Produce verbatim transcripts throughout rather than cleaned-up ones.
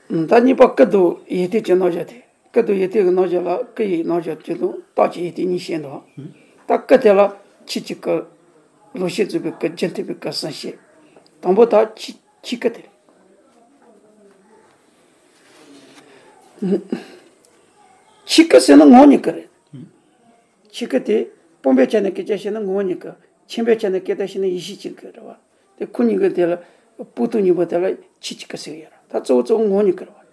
ད་གཉིས་པ་སྐུ་མདོག་ཡིད་བརྟན་གྱི་རྣམ་གཞག་དེ། སྐུ་མདོག་ཡིད་བརྟན་གྱི་རྣམ་གཞག་ལ་སྐུ་ཡི་རྣམ་གཞག་བརྗོད་དོན་རྟགས་ཀྱི་ཡིད་བརྟན་གཉིས་བཤད་འདུག་ད་སྐུ་དེ་ལ་ཆོས་ཀྱི་སྐུ། ལོག་ཤེས་རྫོགས་པའི་སྐུ། རྒྱུན་མཐུད་པའི་སྐུ་གསུམ་བཤད། དང་པོ་ད་ཆོས་ཆོས་སྐུ་དེ་རེད། ཆོས་སྐུ་ཟེར་ན་ངོ་བོ་ཉིད་སྐུ་རེད། ཆོས་སྐུ་དེ་སྤོང་བའི་ཆ་ནས་སྐད་ཆ་བཤད་ན་ངོ་བོ་ཉིད་སྐུ། མཁྱེན་པའི་ཆ་ནས་སྐད་ཆ་བཤད་ན་ཡེ་ཤེས་ཀྱི་སྐུ་རེད་བ། དེ་ཁོ་གཉིས་ཀྱི་དེ་ལ་སྤུ་སྟོང་གཉིས་པོ་དེ་ལ་ཆོས་ཀྱི་སྐུ་ཟེར་གྱི་ཡོད་རེད། ད་གཙོ་བོ་གཙོ་བོ་ངོ་བོ་ཉིད་སྐུ་རེད་བ།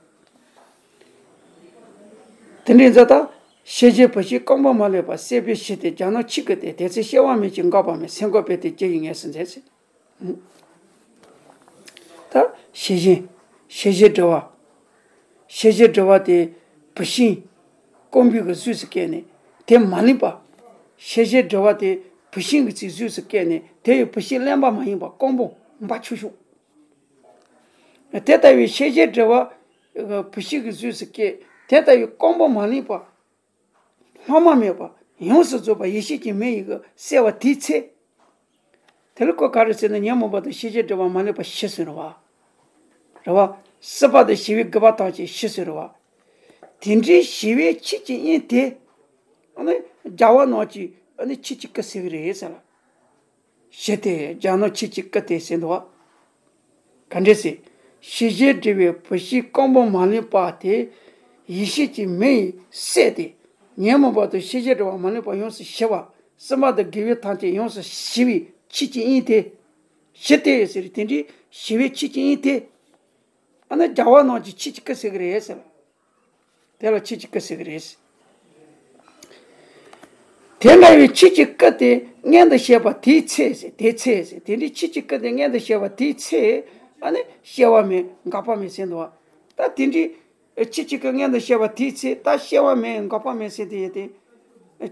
དེ་འདྲའི་མཛད་ལྟ། ཤེས་བྱའི་བུད་ཤིང་རྐང་པ་མ་ལུས་པ། སྲེད་པའི་གཞི་དེ་རྒྱ་ནག་ཆོས་སྐུ་སྟེ། དེ་ཚེ་སྐྱེ་བ་མེད་ཅིང་འགག་པ་མེད། སེམས་འགག་པས་དེ་སྐྱེ་བའི་ངེས་སུ་མཛད་ཟེར། ད་ཤེས་བཞིན། ཤེས་བཞིན་དྲི་བ། ཤེས་བཞིན་དྲི་བ་དེ་བུད་ཤིང་རྐང་པའི་གི་གཟུགས་སུ་སྐྱེས་ནས་དེ་མ་ལུས་པ། ཤེས་བཞིན་དྲི་བ་དེ་བུད་ཤིང་གི་ཚིག་གཟུགས་སུ་སྐྱེས་ནས་དེ་ཡི་བུད་ཤིང་རློན་པ་མ་ཡིན་པ་རྐང་པ་འབའ་ཆུ་ཤོག་དེ་ལྟ་བུའི་ཤེས་བཞིན་དྲི་བ་བུད་ཤིང་གི་གཟུགས་སུ་སྐྱེས། དེ་ལྟ་བུའི་རྐང་པ་མ་ལུས་པ། སྔ་མ་མེད་པ་ཡོངས་སུ་རྫོགས་པ་ཡེ་ཤེས་ཀྱི་མེ་ཡིས་གསལ་བ་དེའི་ཚེ། དེ་ལ་ཁོ་ག་རེ་ཟེར་ན་ཉོན་མོངས་པ་དང་ཤེས་བྱའི་སྒྲིབ་པ་མ་ལུས་པ་ཞི་ཟེར་བ། རེད་བ། སྲིད་པ་དང་ཞི་བའི་དགེ་བ་ཐམས་ཅད་ཞི་ཟེར་བ། དེ་འདྲའི་ཞི་བའི་ཆོས་ཀྱི་དབྱིངས་དེ། ཨ་ནི་རྒྱལ་བ་རྣམས་ཀྱིས་ཨ་ནི་ཆོས་ཀྱི་སྐུ་ཟེར་གྱི་རེད་ཟེར་ལ། ཞི་སྟེ་རྒྱལ་རྣམས་ཆོས་ཀྱི་སྐུ་སྟེ་ཟེར་འདུག་བ། ག་འདྲས་ཟེར། ཤེས་བྱའི་སྒྲིབ་པའི་བུད་ཤིང་རྐང་པ་མ་ལུས་པ་དེ། ཡེ་ཤེས་ཀྱི་མེ་ཡིས་བསྲེགས་ཏེ། ཉོན་མོངས་པ་དང་ཤེས་བྱའི་སྒྲིབ་པ་མ་ལུས་པ་ཡོངས་སུ་ཞི་བ། སྲིད་པ་དང་དགེ་བའི་ཐམས་ཅད་ཡོངས་སུ་ཞི་བའི་ཆོས་ཀྱི་དབྱིངས་དེ། ཞི་སྟེ་ཟེར་དེ་འདྲའི་ཞི་བའི་ཆོས་ཀྱི་དབྱིངས་དེ། ཨ་ནི་རྒྱལ་བ་རྣམས་ཀྱིས་ཆོས་ཀྱི་སྐུ་ཟེར་གྱི་རེད་ཟེར། དེ་ལ་ཆོས་ཀྱི་སྐུ་ཟེར་གྱི་རེད། དེ་འདྲ་བའི་ཆོས་ཀྱི་སྐུ་དེ་མངོན་དུ་བྱས་པ་དེའི་ཚེ་ཟེར། དེའི་ཚེ་ཟེར། དེ་འདྲའི་ཆོས་ཀྱི་སྐུ་དེ་མངོན་དུ་བྱས་པ་དེའི་ཚེ། ཨ་ནི་སྐྱེ་བ་མེད་འགག་པ་མེད་ཟེར་འདུག་བ། ད་དེ་འདྲའི་ཆོས་ཀྱི་སྐུ་མངོན་དུ་བྱས་པ་དེའི་ཚེ་ད་སྐྱེ་བ་མེད་འགག་པ་མེད་ཟེར་དེ་ཡོད་དེ།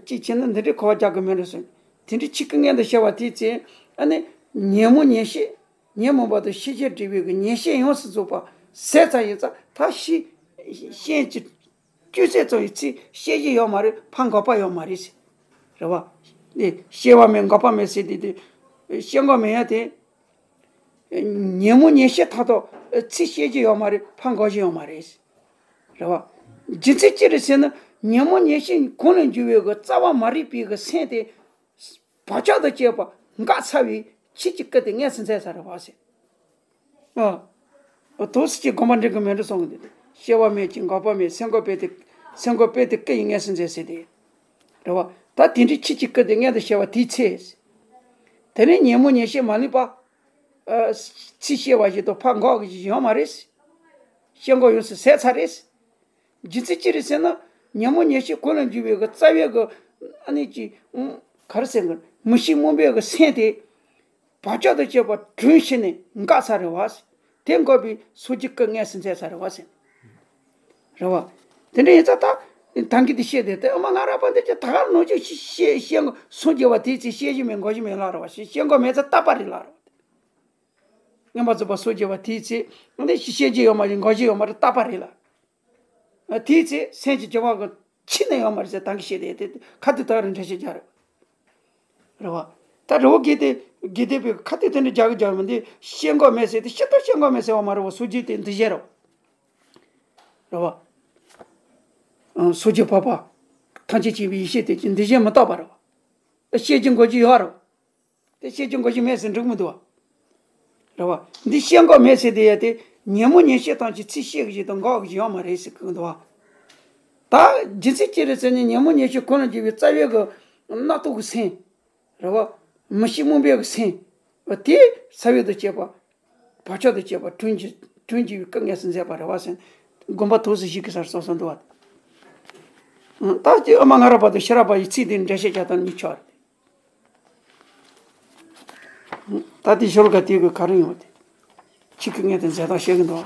གཅིག་བྱས་ན་འདི་འདྲའི་གོ་བ་རྒྱག་གི་མེད་འགྲོ་ཟེར། དེ་འདྲའི་ཆོས་སྐུ་མངོན་དུ་བྱས་པ་དེའི་ཚེ། ཨ་ནི་ཉོན་མོངས་ཉེར་ཞི། ཉོན་མོངས་པ་དང་ཤེས་བྱའི་སྒྲིབ་པའི་གི་ཉེར་ཞི་ཡོངས་སུ་རྫོགས་པ་ཟད་ཚར་ཡིན་ཙང་ད་ཤི། ཤེས་ཀྱི་དཀྱུས་ཚད་ཙམ་ཡིན་ཚེ་སྐྱེ་རྒྱུ་ཡོད་མ་རེད། ཕར་འགག་པ་ཡོད་མ་རེད་ཟེར། རེད་བ། ནི་སྐྱེ་བ་མེད་འགག་པ་མེད་ཟེར་དེ་དེ། སྐྱེ་འགག་མེད་ཡ་དེ། ཉོན་མོངས་ཉེར་ཞི་མཐའ་དག་ཚེ་སྐྱེ་རྒྱུ་ཡོད་མ་རེད། ཕར་འགག་རྒྱུ་ཡོད་མ་རེད་ཟེར། རེད་བ། རྒྱུ་མཚན་ཅི་རེད་ཟེར་ན་ཉོན་མོངས་ཉེར་ཞི་གང་ལས་གྱུར་པའི་གི་རྩ་བ་མ་རིག་པའི་གི་སེམས་དེ། བག་ཆགས་དང་བཅས་པ་འགག་ཚར་བའི་ཆོས་ཀྱི་སྐུ་དེ་མངོན་སུམ་མཛད་ས་རེད་བ་ཟེར། ཨ། དོ་སི་ཀྱི་དགོངས་པ་འགྲིག་གི་མེད་འགྲོ་གསུང་གི་འདུག་སྟེ། སྐྱེ་བ་མེད་ཅིང་འགག་པ་མེད། སེམས་འགག་པས་དེ། སེམས་འགག་པས་དེ་སྐུ་ཡིས་མངོན་སུམ་མཛད་ཟེར་ཏེ། རེད་བ། ད་དེ་འདྲའི་ཆོས་ཀྱི་སྐུ་དེ་མངོན་དུ་བྱས་པ་དེའི་ཚེ། དེ་ནས་ཉོན་མོངས་ཉེར་ཞི་མ་ལུས་པ། ཨ། ཚེ་སྐྱེ་བ་བཞིན་དུ་ཕར་འགག་གི་ཡོད་མ་རེད། སྐྱེ་འགག་ཡོངས་སུ་ཟད་ཚར་རེད། རྒྱུ་མཚན་ཅི་རེད་ཟེར་ན། ཉོན་མོངས་ཉེར་ཞི་གང་ལས་གྱུར་པའི་གི་རྩ་བའི་གི། ཨ་ནི་ཅི། ག་རེ་ཟེར་གི། མི་ཤེས་རྨོངས་པའི་གི་སེམས་དེ། བག་ཆགས་དང་བཅས་པ་དྲུངས་ཤིག་ནས་འགག་ཚར་རེད་བ། དེ་འགག་པའི་སངས་རྒྱས་སྐུ་མངོན་སུམ་མཛད་ཚར་རེད་བ་ཟེར། རེད་བ། དེ་འདྲ་ཡིན་ཙང་ད། ད་གིན་དེ་བཤད་དེ་དེ་ཨ་མ་ང་ར་པ་འདི་ཅི་ད་ག་ནང་བཞིན་ཤི་ཤེས་ཤེས་འགག་སངས་རྒྱས་པ་དེའི་ཚེ་སྐྱེ་རྒྱུ་མེད་འགག་རྒྱུ་མེད་ལབ་རེད་བ། ཤེས་ཤེས་འགག་མེད་ཚེ་རྟག་པ་རེད་ལབ་རེད་བ། མངོན་པར་རྫོགས་པ་སངས་རྒྱས་པ་དེའི་ཚེ་འདི་ཤི་ཤེས་རྒྱུ་ཡོད་མ་རེད། འགག་རྒྱུ་ཡོད་མ་རེད། རྟག་པ་རེད་ལ། དེའི་ཚེ་སེམས་ཀྱི་སྐྱེ་བ་གི་ཕྱི་ནས་ཡོད་མ་རེད་ཟེར་ད་གིན་བཤད་དེ་དེ་ཁ་ཏི་ད་རུང་འགྲེལ་བཤད་རྒྱག་རེད། རེད་བ། ད་རི་བོ་དགེ་ལྡན་དགེ་ལྡན་པའི་ཁ་ཏི་དེ་འདྲ་རྒྱག་གི་རྒྱག་མི་འདི་ཤེས་འགག་མེད་ཟེར་དེ་ཤེས་རྟོགས་ཤེས་འགག་མེད་ཟེར་བ་མ་རེད་བ། སངས་རྒྱས་དེ་འདི་བཞིན་རེད། རེད་བ། སངས་རྒྱས་འཕགས་པ། ཐམས་ཅད་མཁྱེན་པའི་ཡེ་ཤེས་དེ་འདི་བཞིན་མི་རྟག་པ་རེད་བ། ཤེས་ཀྱི་འགག་ཀྱི་ཡོད་རེད་བ། དེ་ཤེས་ཀྱི་འགག་ཀྱི་མེད་ཟེར་འགྲིག་མི་འདུག་བ། རེད་བ། འདི་ཤེས་འགག་མེད་ཟེར་དེ་ཡ་དེ་ཉོན་མོངས་ཉེར་ཞི་ཐམས་ཅད་ཚེ་སྐྱེ་གི་ཞིག་དང་འགག་གི་ཞིག་ཡོད་མ་རེད་ཟེར་གི་འདུག་བ། ད་རྒྱུ་མཚན་ཅི་རེད་ཟེར་ན་ཉོན་མོངས་ཉེར་ཞི་གང་ལ་འཇུག་པའི་རྩ་བའི་གི་རྣག་ཐོག་གི་སེམས། རེད་བ། མི་ཤེས་རྨོངས་པའི་གི་སེམས། དེ་ས་བོན་དང་བཅས་པ། བག་ཆགས་དང་བཅས་པ་དྲུངས་འཇུག་དྲུངས་འཇུག་པའི་སྐུ་མངོན་སུམ་མཛད་པ་རེད་བ་ཟེར། དགོངས་པ་ཐོག་སུ་བཞུགས་གི་སར་སོ་སོ་འདུག་བ། ད་ཅི་ཨ་མ་ང་ར་བ་དང་ཤེས་རབ་པ་ཡི་ཚིག་འདི་འགྲེལ་བཤད་རྒྱག་སྟངས་གཉིས་ཆགས་རེད། ད་དེ་ཤོ་ལོ་ཀ་དེ་གི་ག་རེ་ཡོང་བ་དེ། ཆོས་སྐུ་མངོན་དུ་མཛད་སྟངས་བཤད་གི་འདུག